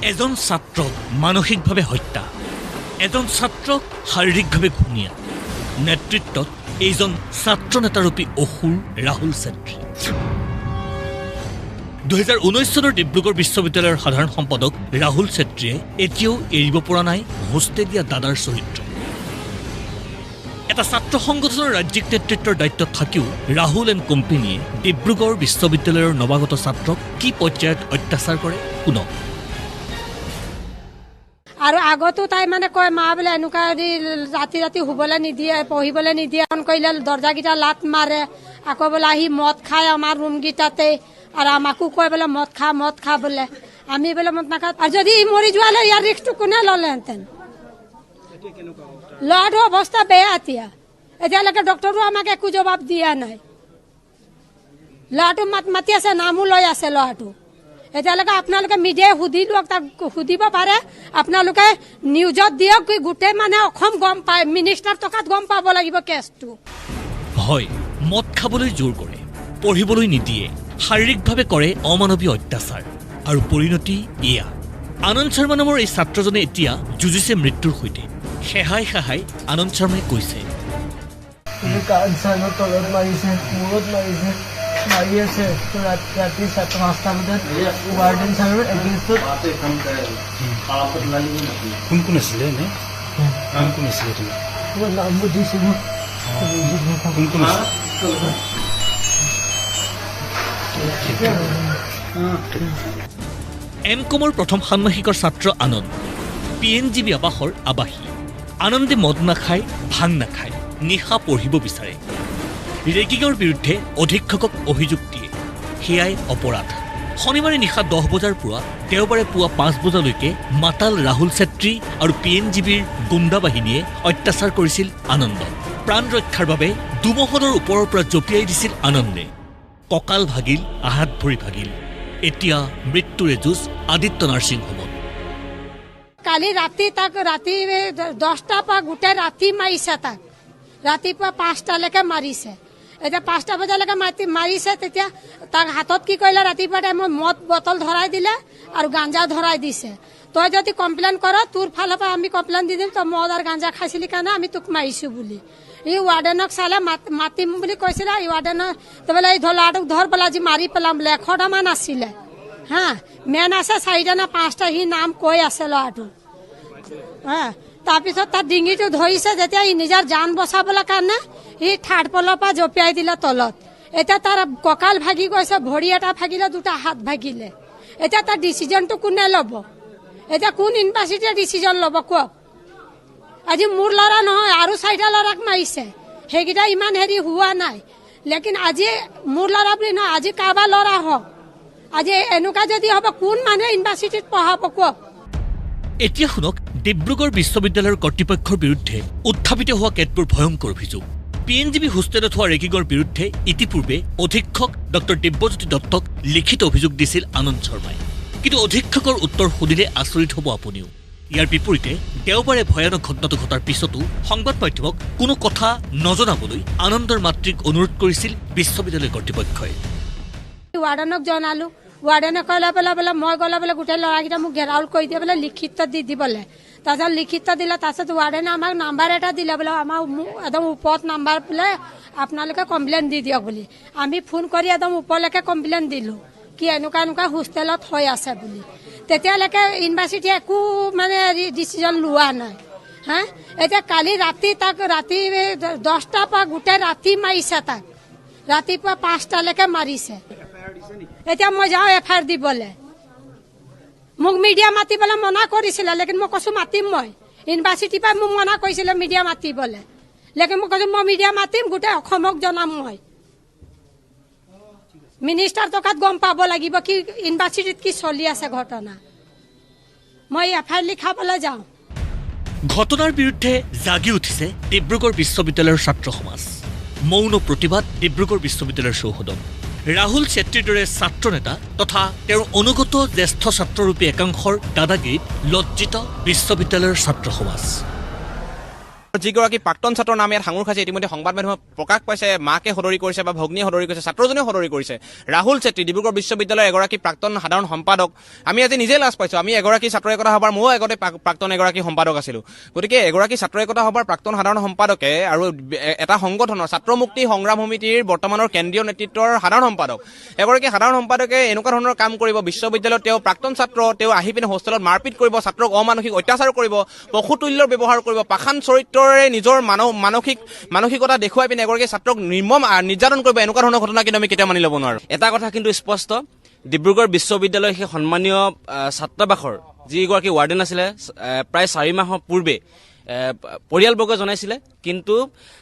এজন ছাত্ৰক মানসিকভাৱে হত্যা, এজন ছাত্ৰক শাৰীৰিকভাৱে ঘূণীয়া, নেতৃত্বত এইজন ছাত্ৰ নেতাৰূপী অসুৰ ৰাহুল চেত্ৰী। 2019 চনৰ ডিব্ৰুগড় বিশ্ববিদ্যালয়ৰ সাধাৰণ সম্পাদক ৰাহুল চেত্ৰীয়ে এতিয়াও এৰিব পৰা নাই হোষ্টেলীয়া দাদাৰ চৰিত্ৰ। এটা ছাত্ৰ সংগঠনৰ ৰাজ্যিক নেতৃত্বৰ দায়িত্বত থাকিও ৰাহুল এণ্ড কোম্পেনীয়ে ডিব্ৰুগড় বিশ্ববিদ্যালয়ৰ নৱাগত ছাত্ৰক কি পৰ্যায়ত অত্যাচাৰ কৰে শুনক। আৰু আগতো তাই মানে কয়, মা বোলে এনেকুৱা ৰাতি ৰাতি শুবলৈ নিদিয়ে, পঢ়িবলৈ নিদিয়ে, ফোন কৰিলে দৰ্জাকেইটা লাত মাৰে, আকৌ বোলে আহি মদ খায় আমাৰ ৰুমকেইটাতে, আৰু আমাকো কয় বোলে মদ খা মদ খা বোলে, আমি বোলে মদ নাখাওঁ। আৰু যদি ই মৰি যোৱা হ'লে ইয়াৰ ৰিস্কটো কোনে ল'লেহেঁতেন? ল'ৰাটোৰ অৱস্থা বেয়া এতিয়া, এতিয়ালৈকে ডক্টৰো আমাক একো জবাব দিয়া নাই। ল'ৰাটো মাত মাতি আছে, নামো লৈ আছে ল'ৰাটো। এতিয়ালৈকে আপোনালোকে মিডিয়াই সুধি লওক, তাক সুধিব পাৰে, আপোনালোকে নিউজত দিয়ক কি গোটেই মানে অসম গম পায়, মিনিষ্টাৰ টকাত গম পাব লাগিব কেছটো। হয়, মদ খাবলৈ জোৰ কৰে, পঢ়িবলৈ নিদিয়ে, শাৰীৰিকভাৱে কৰে অমানৱীয় অত্যাচাৰ, আৰু পৰিণতি এয়া। আনন্দ শৰ্মা নামৰ এই ছাত্ৰজনে এতিয়া যুঁজিছে মৃত্যুৰ সৈতে। সেহাই সেহাই আনন্দ শৰ্মাই কৈছে, কাণ চানৰ তলত মাৰিছে, মূৰত মাৰিছে, মাৰি আছে। ৰাতি 5টা বজাত ৱাৰ্ডেন ছাৰৰ এগেইনষ্টত। কোন কোন আছিলে এনে? কোন কোন আছিলে তুমি? মই নামবোৰ দিছিলোঁ। কোন কোন আছিলে? এম কমৰ প্ৰথম ষান্মাসিকৰ ছাত্ৰ আনন্দ পি এন জি বি আৱাসৰ আৱাসী। আনন্দে মদ নাখায়, ভাং নাখায়, নিশা পঢ়িব বিচাৰে। ৰেগিঙৰ বিৰুদ্ধে অধীক্ষকক অভিযোগ দিয়ে, সেয়াই অপৰাধ। শনিবাৰে নিশা 10 বজাৰ পৰা দেওবাৰে পুৱা 5 বজালৈকে মাতাল ৰাহুল চেত্ৰী আৰু পি এন জি বিৰ গুণ্ডা বাহিনীয়ে অত্যাচাৰ কৰিছিল আনন্দক। প্ৰাণ ৰক্ষাৰ বাবে দুমহলৰ ওপৰৰ পৰা জঁপিয়াই দিছিল আনন্দে। কঁকাল ভাগিল, হাত ভৰি ভাগিল। এতিয়া মৃত্যুৰে যুঁজ আদিত্য নাৰ্ছিং হোমত। কালি ৰাতি তাক ৰাতি 10টাৰ পৰা গোটেই ৰাতি মাৰিছে তাক, ৰাতিপুৱা 5টালৈকে মাৰিছে। এতিয়া 5টা বজালৈকে মাৰিছে, তেতিয়া তাক হাতত কি কৰিলে, ৰাতিপুৱা টাইমত মদ বটল ধৰাই দিলে আৰু গাঞ্জা ধৰাই দিছে। তই যদি কমপ্লেইন কৰ, তোৰ ফালৰ পৰা আমি কমপ্লেইন দি দিম, তই মদ আৰু গাঞ্জা খাইছিলি কাৰণে আমি তোক মাৰিছোঁ বুলি। ই ৱাৰ্ডেনক চালে মাতিম বুলি কৈছিলে, ই ৱাৰ্ডেনক বোলে এই ল'ৰাটোক ধৰ পেলাই আজি মাৰি পেলাম বোলে। 100টামান আছিলে, হা মেন আছে 4টা নে 5টা, সি নাম কৈ আছে ল'ৰাটো। হা তাৰপিছত তাৰ ডিঙিটো ধৰিছে, যেতিয়া ই নিজৰ জান বচাবলৈ কাৰণে সি থাৰ্ড ফ্ল'ৰৰ পৰা জঁপিয়াই দিলে তলত। এতিয়া তাৰ কঁকাল ভাগি গৈছে, ভৰি এটা ভাগিলে, দুটা হাত ভাগিলে। এতিয়া তাৰ ডিচিশ্যনটো কোনে ল'ব? এতিয়া কোন ইউনিভাৰ্চিটিয়ে ডিচিশ্যন ল'ব কওক? আজি মোৰ ল'ৰা নহয়, আৰু 4টা ল'ৰাক মাৰিছে, সেইকেইটা ইমান হেৰি হোৱা নাই। লেকিন আজি মোৰ ল'ৰা বুলি নহয়, আজি কাৰোবাৰ ল'ৰা হওক, আজি এনেকুৱা যদি হ'ব, কোন মানুহে ইউনিভাৰ্চিটিত পঢ়াব কওক? এতিয়া শুনক ডিব্ৰুগড় বিশ্ববিদ্যালয়ৰ কৰ্তৃপক্ষৰ বিৰুদ্ধে উত্থাপিত হোৱা কেতবোৰ ভয়ংকৰ অভিযোগ। পি এন জি বি হোষ্টেলত হোৱা ৰেগিঙৰ বিৰুদ্ধে ইতিপূৰ্বে অধীক্ষক ডক্টৰ দিব্যজ্যোতি দত্তক লিখিত অভিযোগ দিছিল আনন্দ শৰ্মাই। কিন্তু অধীক্ষকৰ উত্তৰ শুনিলে আচৰিত হ'ব আপুনিও। ইয়াৰ বিপৰীতে দেওবাৰে ভয়ানক ঘটনাটো ঘটাৰ পিছতো সংবাদ মাধ্যমক কোনো কথা নজনাবলৈ আনন্দৰ মাতৃক অনুৰোধ কৰিছিল বিশ্ববিদ্যালয় কৰ্তৃপক্ষই। ৱাৰ্ডেনক জনালো, ৱাৰ্ডেনে ক'লে বোলে বোলে মই গ'লে বোলে গোটেই ল'ৰাকেইটা মোক ঘেৰাউল কৰি দিয়ে বোলে, লিখিত দি দিবলৈ। তাৰপিছত লিখিত দিলে, তাৰপিছত ৱাৰ্ডেনে আমাক নাম্বাৰ এটা দিলে বোলে, আমাৰ একদম ওপৰত নাম্বাৰ বোলে, আপোনালোকে কমপ্লেইন দি দিয়ক বুলি। আমি ফোন কৰি একদম ওপৰলৈকে কমপ্লেইন দিলোঁ কি এনেকুৱা এনেকুৱা হোষ্টেলত হৈ আছে বুলি। তেতিয়ালৈকে ইউনিভাৰ্চিটিয়ে একো মানে ডিচিশ্যন লোৱা নাই। হা এতিয়া কালি ৰাতি তাক ৰাতি 10টাৰ পৰা গোটেই ৰাতি মাৰিছে তাক, ৰাতিপুৱা 5টালৈকে মাৰিছে। এতিয়া মই যাওঁ এফ I R দিবলৈ। মোক মিডিয়া মাতিবলৈ মনা কৰিছিলে, লেকিন মই কৈছোঁ মাতিম মই। ইউনিভাৰ্চিটিৰ পৰা মোক মনা কৰিছিলে মিডিয়া মাতিবলৈ, লেকিন মই কৈছোঁ মই মিডিয়া মাতিম, গোটেই অসমক জনাম মই। মিনিষ্টাৰ টকাত গম পাব লাগিব কি ইউনিভাৰ্চিটিত কি চলি আছে ঘটনা। মই এফ I R লিখাবলৈ যাওঁ। ঘটনাৰ বিৰুদ্ধে জাগি উঠিছে ডিব্ৰুগড় বিশ্ববিদ্যালয়ৰ ছাত্ৰ সমাজ। মৌন প্ৰতিবাদ ডিব্ৰুগড় বিশ্ববিদ্যালয়ৰ চৌহদত। ৰাহুল চেত্ৰীৰ দৰে ছাত্ৰ নেতা তথা তেওঁৰ অনুগত জ্যেষ্ঠ ছাত্ৰৰূপী একাংশৰ দাদাগিৰিত লজ্জিত বিশ্ববিদ্যালয়ৰ ছাত্ৰ সমাজ। যিগৰাকী প্ৰাক্তন ছাত্ৰৰ নাম ইয়াত সাঙুৰ খাইছে, ইতিমধ্যে সংবাদ মাধ্যমত প্ৰকাশ পাইছে, মাকে সদৰি কৰিছে বা ভগ্নীয়ে সদৰি কৰিছে, ছাত্ৰজনেও সদৰি কৰিছে। ৰাহুল চেত্ৰী ডিব্ৰুগড় বিশ্ববিদ্যালয়ৰ এগৰাকী প্ৰাক্তন সাধাৰণ সম্পাদক। আমি আজি নিজেই লাজ পাইছোঁ। আমি এগৰাকী ছাত্ৰ একতা সভাৰ, ময়ো আগতে প্ৰাক্তন এগৰাকী সম্পাদক আছিলোঁ। গতিকে এগৰাকী ছাত্ৰ একতা সভাৰ প্ৰাক্তন সাধাৰণ সম্পাদকে আৰু এটা সংগঠনৰ ছাত্ৰ মুক্তি সংগ্ৰাম সমিতিৰ বৰ্তমানৰ কেন্দ্ৰীয় নেতৃত্বৰ সাধাৰণ সম্পাদক, এগৰাকী সাধাৰণ সম্পাদকে এনেকুৱা ধৰণৰ কাম কৰিব, বিশ্ববিদ্যালয়ত তেওঁ প্ৰাক্তন ছাত্ৰ, তেওঁ আহি পিনে হোষ্টেলত মাৰপিট কৰিব, ছাত্ৰক অমানসিক অত্যাচাৰ কৰিব, পশুতুল্যৰ ব্যৱহাৰ কৰিব, পাষাণ চৰিত্ৰৰে নিজৰ মানসিকতা দেখুৱাই পিনে এগৰাকী ছাত্ৰক নিৰ্মম নিৰ্যাতন কৰিব, এনেকুৱা ধৰণৰ ঘটনা কিন্তু আমি কেতিয়াও মানি ল'ব নোৱাৰোঁ। এটা কথা কিন্তু স্পষ্ট, ডিব্ৰুগড় বিশ্ববিদ্যালয়ৰ সেই সন্মানীয় ছাত্ৰাবাসৰ যিগৰাকী ৱাৰ্ডেন আছিলে, প্ৰায় 4 মাহৰ পূৰ্বে পৰিয়ালবৰ্গই জনাইছিলে, কিন্তু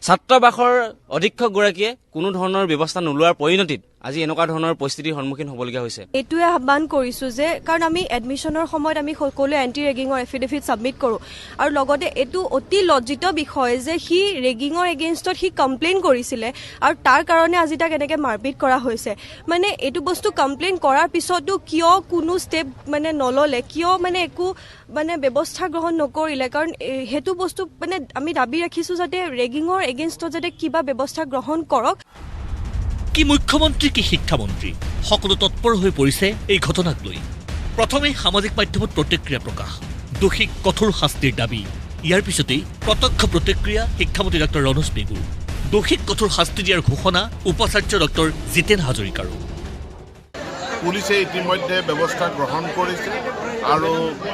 ছাত্ৰাবাসৰ অধীক্ষকগৰাকীয়ে কোনো ধৰণৰ ব্যৱস্থা নোলোৱাৰ পৰিণতিত আজি এনেকুৱা ধৰণৰ পৰিস্থিতিৰ সন্মুখীন হ'বলগীয়া হৈছে। এইটোৱে আহ্বান কৰিছোঁ যে কাৰণ আমি এডমিশ্যনৰ সময়ত আমি সকলোৱে এণ্টি ৰেগিঙৰ এফিডেভিট ছাবমিট কৰোঁ, আৰু লগতে এইটো অতি লজ্জিত বিষয় যে সি ৰেগিঙৰ এগেইনষ্টত সি কমপ্লেইন কৰিছিলে আৰু তাৰ কাৰণে আজি তাক এনেকৈ মাৰপিট কৰা হৈছে। মানে এইটো বস্তু কমপ্লেইন কৰাৰ পিছতো কিয় কোনো ষ্টেপ মানে নল'লে, কিয় মানে একো মানে ব্যৱস্থা গ্ৰহণ নকৰিলে? কাৰণ সেইটো বস্তু মানে আমি দাবী ৰাখিছোঁ যাতে ৰেগিঙৰ এগেইনষ্টত যাতে কিবা ব্যৱস্থা গ্ৰহণ কৰক। কি মুখ্যমন্ত্ৰী কি শিক্ষামন্ত্ৰী সকলো তৎপৰ হৈ পৰিছে এই ঘটনাক লৈ। প্ৰথমে সামাজিক মাধ্যমত প্ৰতিক্ৰিয়া প্ৰকাশ, দোষীক কঠোৰ শাস্তিৰ দাবী। ইয়াৰ পিছতেই প্ৰত্যক্ষ প্ৰতিক্ৰিয়া শিক্ষামন্ত্ৰী ডক্টৰ ৰণোজ পেগুৰ। দোষীক কঠোৰ শাস্তি দিয়াৰ ঘোষণা উপাচাৰ্য ডক্টৰ জিতেন হাজৰিকাৰো। পুলিচে ইতিমধ্যে ব্যৱস্থা গ্ৰহণ কৰিছে আৰু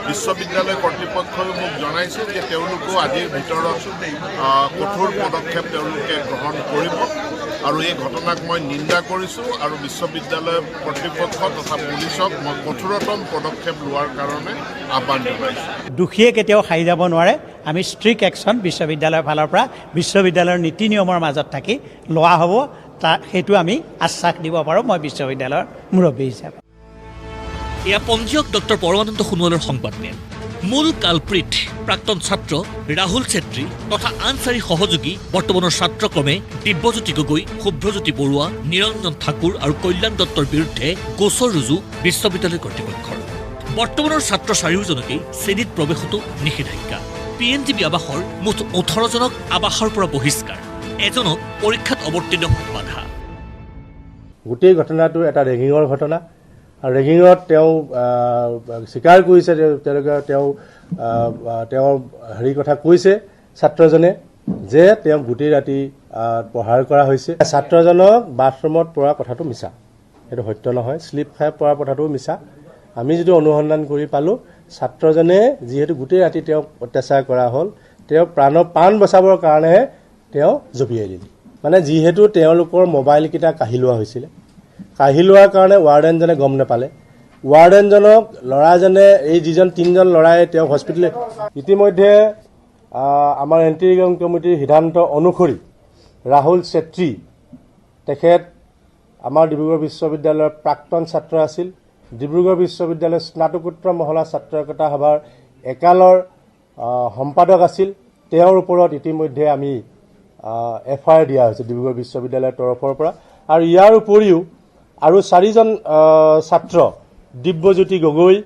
বিশ্ববিদ্যালয় কৰ্তৃপক্ষইও মোক জনাইছে যে তেওঁলোকেও আজিৰ ভিতৰত কঠোৰ পদক্ষেপ তেওঁলোকে গ্ৰহণ কৰিব। আৰু এই ঘটনাক মই নিন্দা কৰিছোঁ আৰু বিশ্ববিদ্যালয় কৰ্তৃপক্ষ তথা পুলিচক মই কঠোৰতম পদক্ষেপ লোৱাৰ কাৰণে আহ্বান জনাইছোঁ। দোষীয়ে কেতিয়াও সাৰি যাব নোৱাৰে। আমি ষ্ট্ৰিক্ট একশ্যন বিশ্ববিদ্যালয়ৰ ফালৰ পৰা বিশ্ববিদ্যালয়ৰ নীতি নিয়মৰ মাজত থাকি লোৱা হ'ব, সেইটো আমি আশ্বাস দিব পাৰোঁ মই বিশ্ববিদ্যালয়ৰ মুৰব্বী হিচাপে। এয়া পঞ্জীয়ক ডক্টৰ পৰমানন্দ সোণোৱালৰ সংবাদমেল। মূল কালপ্ৰিট প্ৰাক্তন ছাত্ৰ ৰাহুল চেত্ৰী তথা আন চাৰি সহযোগী বৰ্তমানৰ ছাত্ৰক্ৰমে দিব্যজ্যোতি গগৈ, শুভ্ৰজ্যোতি বৰুৱা, নিৰঞ্জন ঠাকুৰ আৰু কল্যাণ দত্তৰ বিৰুদ্ধে গোচৰ ৰুজু বিশ্ববিদ্যালয় কৰ্তৃপক্ষৰ। বৰ্তমানৰ ছাত্ৰ চাৰিওজনকেই শ্ৰেণীত প্ৰৱেশতো নিষেধাজ্ঞা। পি এন জি বি আৱাসৰ মুঠ 18জনক আৱাসৰ পৰা বহিষ্কাৰ, এজনক পৰীক্ষাত অৱতীৰ্ণ হোৱাত বাধা। গোটেই ঘটনাটো এটা ৰেগিঙৰ ঘটনা আৰু ৰেগিঙত তেওঁ স্বীকাৰ কৰিছে, তেওঁলোকে তেওঁৰ হেৰি কথা কৈছে ছাত্ৰজনে যে তেওঁক গোটেই ৰাতি প্ৰহাৰ কৰা হৈছে। ছাত্ৰজনক বাথৰুমত পৰা কথাটো মিছা, সেইটো সত্য নহয়। শ্লিপ খাই পৰা কথাটোও মিছা। আমি যিটো অনুসন্ধান কৰি পালোঁ, ছাত্ৰজনে যিহেতু গোটেই ৰাতি তেওঁক অত্যাচাৰ কৰা হ'ল, তেওঁ প্ৰাণ বচাবৰ কাৰণেহে তেওঁ জঁপিয়াই দিলে। মানে যিহেতু তেওঁলোকৰ মোবাইলকেইটা কাঢ়ি লোৱা হৈছিলে, কাঢ়ি লোৱাৰ কাৰণে ৱাৰ্ডেনজনে গম নাপালে। ৱাৰ্ডেনজনক ল'ৰাজনে, এই যিজন তিনিজন ল'ৰাই তেওঁক হস্পিটেল ইতিমধ্যে আমাৰ এণ্টি ৰেগিং কমিটিৰ সিদ্ধান্ত অনুসৰি ৰাহুল চেত্ৰী, তেখেত আমাৰ ডিব্ৰুগড় বিশ্ববিদ্যালয়ৰ প্ৰাক্তন ছাত্ৰ আছিল। ডিব্ৰুগড় বিশ্ববিদ্যালয়ৰ স্নাতকোত্তৰ মহলা ছাত্ৰ একতা সভাৰ একালৰ সম্পাদক আছিল। তেওঁৰ ওপৰত ইতিমধ্যে আমি এফ I R দিয়া হৈছে ডিব্ৰুগড় বিশ্ববিদ্যালয়ৰ তৰফৰ পৰা। আৰু ইয়াৰ উপৰিও আৰু চাৰিজন ছাত্ৰ দিব্যজ্যোতি গগৈ,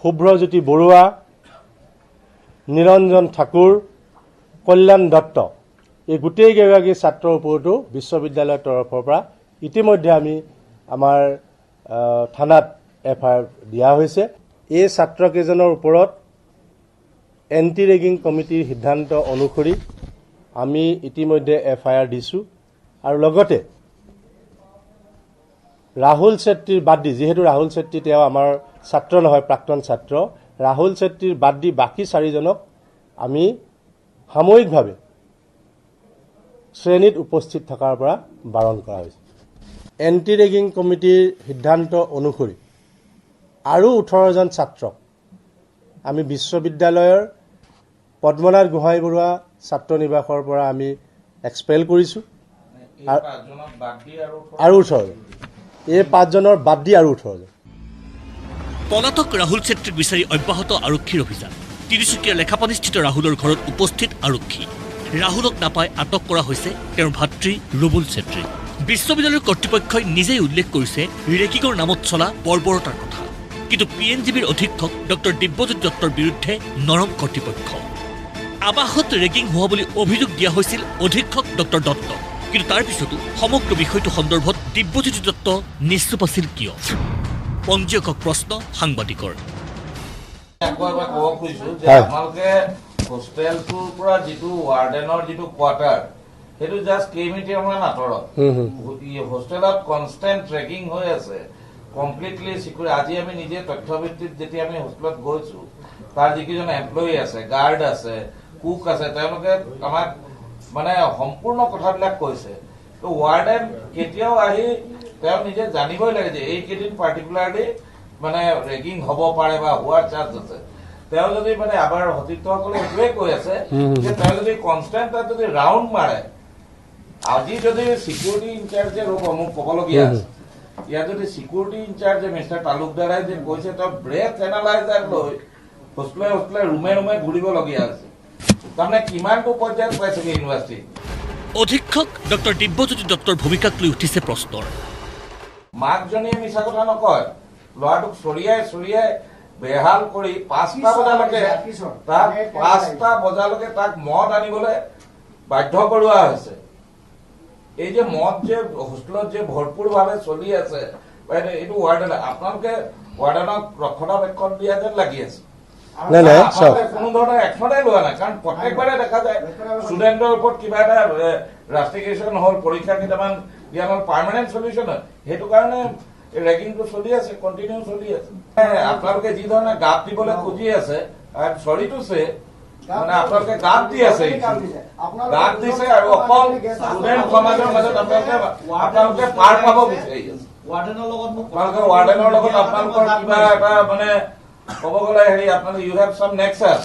শুভ্ৰজ্যোতি বৰুৱা, নিৰঞ্জন ঠাকুৰ, কল্যাণ দত্ত, এই গোটেইকেইগৰাকী ছাত্ৰৰ ওপৰতো বিশ্ববিদ্যালয়ৰ তৰফৰ পৰা ইতিমধ্যে আমি আমাৰ থানাত এফ I R দিয়া হৈছে। এই ছাত্ৰকেইজনৰ ওপৰত এণ্টি ৰেগিং কমিটিৰ সিদ্ধান্ত অনুসৰি আমি ইতিমধ্যে এফ I R দিছোঁ। আৰু লগতে ৰাহুল চেত্ৰীৰ বাদ দি, যিহেতু ৰাহুল চেত্ৰী তেওঁ আমাৰ ছাত্ৰ নহয়, প্ৰাক্তন ছাত্ৰ, ৰাহুল চেত্ৰীৰ বাদ দি বাকী চাৰিজনক আমি সাময়িকভাৱে শ্ৰেণীত উপস্থিত থকাৰ পৰা বাৰণ কৰা হৈছে। এণ্টি ৰেগিং কমিটিৰ সিদ্ধান্ত অনুসৰি আৰু 18জন ছাত্ৰক আমি বিশ্ববিদ্যালয়ৰ পদ্মনাথ গোহাঁই বৰুৱা ছাত্ৰ নিবাসৰ পৰা আমি এক্সপেল কৰিছোঁ। আৰু 18জন, এই 5জনৰ বাদ দি আৰু 18জন। পলাতক ৰাহুল চেত্ৰীক বিচাৰি অব্যাহত আৰক্ষীৰ অভিযান। তিনিচুকীয়াৰ লেখাপানীস্থিত ৰাহুলৰ ঘৰত উপস্থিত আৰক্ষী। ৰাহুলক নাপাই আটক কৰা হৈছে তেওঁৰ ভাতৃ ৰুবুল চেত্ৰী। বিশ্ববিদ্যালয়ৰ কৰ্তৃপক্ষই নিজেই উল্লেখ কৰিছে ৰেগিঙৰ নামত চলা বৰ্বৰতাৰ কথা। কিন্তু পি এন জি বিৰ অধীক্ষক ডক্টৰ দিব্যজ্যোতি দত্তৰ বিৰুদ্ধে নৰম কৰ্তৃপক্ষ। আৱাসত ৰেগিং হোৱা বুলি অভিযোগ দিয়া হৈছিল অধীক্ষক ডক্টৰ দত্ত। কিন্তু তাৰ পিছতো সমগ্ৰ বিষয়টো সন্দৰ্ভত দিব্যজ্যোতি দত্ত নিশ্চুপ আছিল কিয়? পঞ্জীয়কক প্ৰশ্ন সাংবাদিকৰ। আকৌ এবাৰ ক'ব খুজিছো যে আপোনালোকে হোষ্টেলটোৰ পৰা যিটো ৱাৰ্ডেনৰ যিটো কোৱাৰ্টাৰ, সেইটো জাষ্ট কেইমিটাৰমান আঁতৰত। হোষ্টেলত কনষ্টেণ্ট ট্ৰেকিং হৈ আছে, কমপ্লিটলি চিকিউৰ। আজি আমি নিজে তথ্যভিত্তিত যেতিয়া আমি হোষ্টেলত গৈছো, তাৰ যিকেইজন এমপ্লয়ী আছে, গাৰ্ড আছে, কুক আছে, তেওঁলোকে আমাক মানে সম্পূৰ্ণ কথাবিলাক কৈছে। তো ৱাৰ্ডেন কেতিয়াও আহি তেওঁ নিজে জানিবই লাগে যে এইকেইদিন পাৰ্টিকুলাৰলি মানে ৰেগিং হ'ব পাৰে বা হোৱাৰ চান্স আছে। তেওঁ যদি মানে আমাৰ সতীৰ্থসকলে এইটোৱে কৈ আছে যে তেওঁ যদি কনষ্টেণ্ট তাত যদি ৰাউণ্ড মাৰে, আজি যদি চিকিউৰিটি ইনচাৰ্জে, ৰ'ব মোক ক'বলগীয়া আছে, ইয়াত যদি চিকিউৰিটি ইনচাৰ্জে মিষ্টাৰ তালুকদাৰে যে কৈছে, তেওঁ ব্ৰেথ এনালাইজাৰ লৈ হোষ্টেলে হোষ্টেলে ৰুমে ৰুমে ঘূৰিবলগীয়া হৈছে। তাৰমানে কিমানটো পৰ্যায়ত পাইছেগৈ ইউনিভাৰ্চিটি। অধীক্ষক ডক্টৰ দিব্যজ্যোতি দত্তৰ ভূমিকাক লৈ উঠিছে প্ৰশ্নৰ। মাকজনীয়ে মিছা কথা নকয়, ল'ৰাটোক চৰিয়াই চৰিয়াই বেহাল কৰি 5টা বজালৈকে তাক 5টা বজালৈকে তাক মদ আনিবলৈ বাধ্য কৰোৱা হৈছে। এই যে মদ যে হোষ্টেলত যে ভৰপূৰভাৱে চলি আছে, এইটো ৱাৰ্ডেন, আপোনালোকে ৱাৰ্ডেনক ৰক্ষণাবেক্ষণ দিয়া যেন লাগি আছে। কোনো ধৰণৰ একশ্যনে লোৱা নাই, কাৰণ প্ৰত্যেকবাৰে দেখা যায় ষ্টুডেণ্টৰ ওপৰত কিবা এটা ৰাষ্টিকেশ্যন হ'ল, পৰীক্ষা কেইটামান দিয়া হ'ল, পাৰ্মানেণ্ট চলিউশ্যন হয়। সেইটো কাৰণে ৰেগিংটো চলি আছে, কণ্টিনিউ চলি আছে। আপোনালোকে যি ধৰণে গাপ দিবলৈ খুজি আছে, I am sorry to say, মানে আপোনালোকে গাপ দি আছে, গাপ দিছে আৰু অকল ষ্টুডেণ্ট সমাজৰ মাজত আপোনালোকে পাৰ পাব বিচাৰি আছে। আপোনালোকে ৱাৰ্ডেনৰ লগত আপোনালোকৰ কিবা এটা মানে ক'ব গ'লে হেৰি, আপোনালোকে you have some nexus.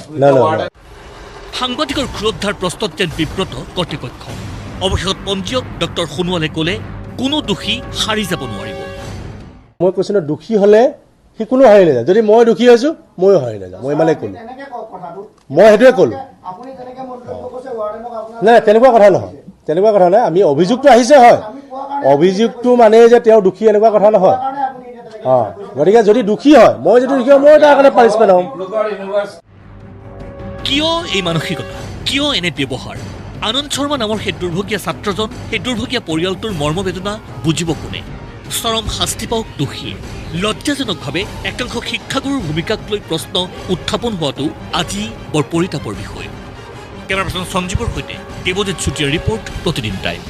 সাংবাদিকৰ ক্ষুৰধাৰ প্ৰশ্নত যেন বিব্ৰত কৰ্তৃপক্ষ। অৱশেষত পঞ্জীয়ক ডক্টৰ সোণোৱালে ক'লে কোনো দোষী সাৰি যাব নোৱাৰিব। মই কৈছো ন, দোষী হ'লে সি কোনো হাৰি নাযায়। যদি মই দোষী হৈছো, ময়ো হাৰি নাযাওঁ। মই ইমানেই ক'লো, মই সেইটোৱে ক'লো। নাই, তেনেকুৱা কথা নহয়, তেনেকুৱা কথা নাই। আমি অভিযোগটো আহিছে হয়, অভিযোগটো মানে যে তেওঁ দোষী এনেকুৱা কথা নহয়। অঁ, গতিকে যদি দোষী হয়, মই যদি দোষী হয়, মই তাৰ কাৰণে পানিছমেণ্ট হ'ম। কিয় এই মানসিকতা, কিয় এনে ব্যৱহাৰ? আনন্দ শৰ্মা নামৰ সেই দুৰ্ভগীয়া ছাত্ৰজন, সেই দুৰ্ভগীয়া পৰিয়ালটোৰ মৰ্মবেদনা বুজিব কোনে? চৰম শাস্তি পাওক দোষীয়ে। লজ্জাজনকভাৱে একাংশ শিক্ষাগুৰুৰ ভূমিকাক লৈ প্ৰশ্ন উত্থাপন হোৱাটো আজি বৰ পৰিতাপৰ বিষয়। কেমেৰা পাৰ্চন সঞ্জীৱৰ সৈতে দেৱজিৎ চুতীয়াৰ ৰিপৰ্ট, প্ৰতিদিন টাইম।